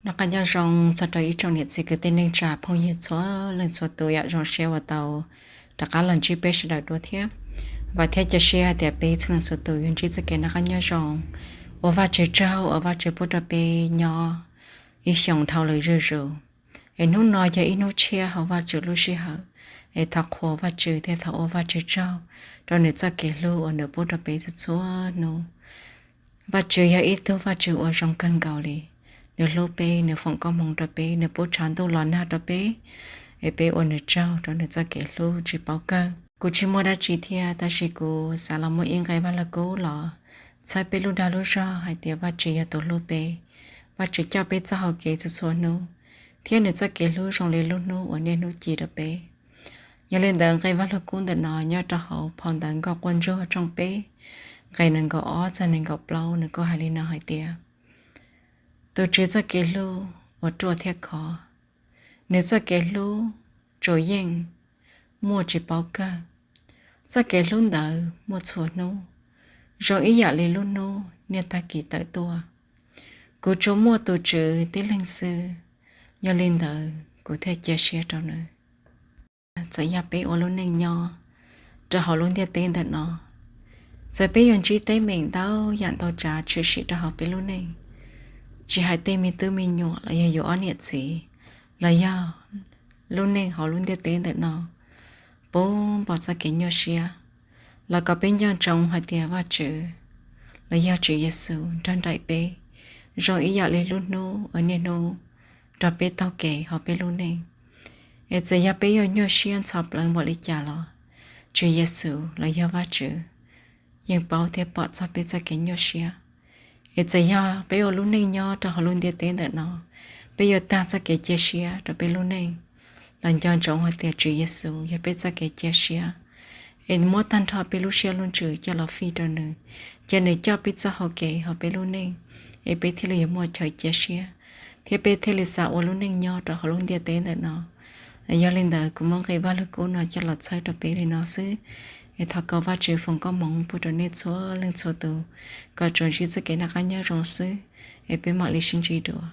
Noj qab nyob zoo txog rau ib tsoom niam txiv kwv tij neej tsa phooj ywg txhua leej txhua tus, yam zoo siab uas tau rov qab los ntsib peb sawv daws dua thiab. Vam thiab cia siab hais tias peb txhua leej txhua tus yuav ntsib txoj kev noj qab nyob zoo, ua Vajtswv tsaug uas Vajtswv pub rau peb nyob ib xyoos dhau lawm zuj zus. Es hnub no yog ib hnub tshiab hauv Vajtswv lub sij hawm, es thov qhuas Vajtswv thiab thov ua Vajtswv tsaug rau nws txoj kev hlub uas nws pub rau peb txhua txhua hnub. Vajtswv yog ib tug Vajtswv uas zoo kawg nkaus li. Nws hlub peb, nws foom koob hmoov rau peb, nws pub tshav ntuj los nag rau peb, es peb ua nws tsaug rau nws txoj kev hlub tsis paub kawg. Kuv tsis muaj dab tsi thiab, tab sis kuv xav los muab ib nqe Vaj Lug Kub los txhawb peb lub dag lub zog hais tias Vajtswv yog tus hlub peb, Vajtswv coj peb txoj hau kev txhua txhua hnub, thiab nws txoj kev hlub zoo li lub hnub uas niaj hnub ci rau peb. Yog li ntawd, nqe Vaj Lug Kub ntawm no nyob rau hauv phau ntawv Nkauj Quaj Ntsuag tshooj peb, nqe nees nkaum ob txog nees nkaum plaub, nws kuj hais li no hais tias: Tus Tswv txoj kev hlub uas ruaj thiab khov, nws txoj kev hlub tsuas yeej muaj tsis paub kawg. Txoj kev hlub ntawd muaj txhua hnub, zoo ib yam li lub hnub niaj tag kis tawm tuaj. Kuv tsuas muaj tus Tswv tib leeg xwb, yog li ntawd kuv thiaj cia siab rau nws. Txawm yog peb ua lub neej nyob rau hauv lub ntiaj teb ntawm no, txawm peb yuav ntsib teeb meem ntau yam ntau tsav tshwm sim rau hauv peb lub neej, tsis hais tej me tub me nyuam los yog yus ob niam txiv, los yog lub neej hauv lub ntiaj teb ntawm no puv npo txoj kev nyuaj siab, los kom peb nco ntsoov hais tias Vajtswv los yog Tswv Yexus nrog nraim peb zoo ib yam li lub hnub uas niaj hnub nrog peb taug kev hauv peb lub neej. Es txawm yog peb yuav nyuaj siab ntxhov plawv npaum li cas los Tswv Yexus los yog Vajtswv yeej paub thiab pom txog peb txoj kev nyuaj siab. Es txawm yog peb ua lub neej nyob rau hauv lub ntiaj teb ntawm no, peb yuav tag txoj kev cia siab rau peb lub neej, los nco ntsoov hais tias Tswv Yexus yog peb txoj kev cia siab. Es muab tag nrho peb lub siab lub ntsws coj los fij rau nws, cia nws coj peb txoj hau kev hauv peb lub neej, es peb thiaj li yuav muaj chaw cia siab, thiab peb thiaj li xav ua lub neej nyob rau hauv lub ntiaj teb ntawm no. Yog li ntawd, kuv muab nqe Vaj Lug Kub no coj los txhawb rau peb li no xwb. Es thov kom Vajtswv foom koob hmoov pub rau nej txhua leej txhua tus, kom tsuas ntsib txoj kev noj qab nyob zoo xwb. Es peb mam li sib ntsib dua.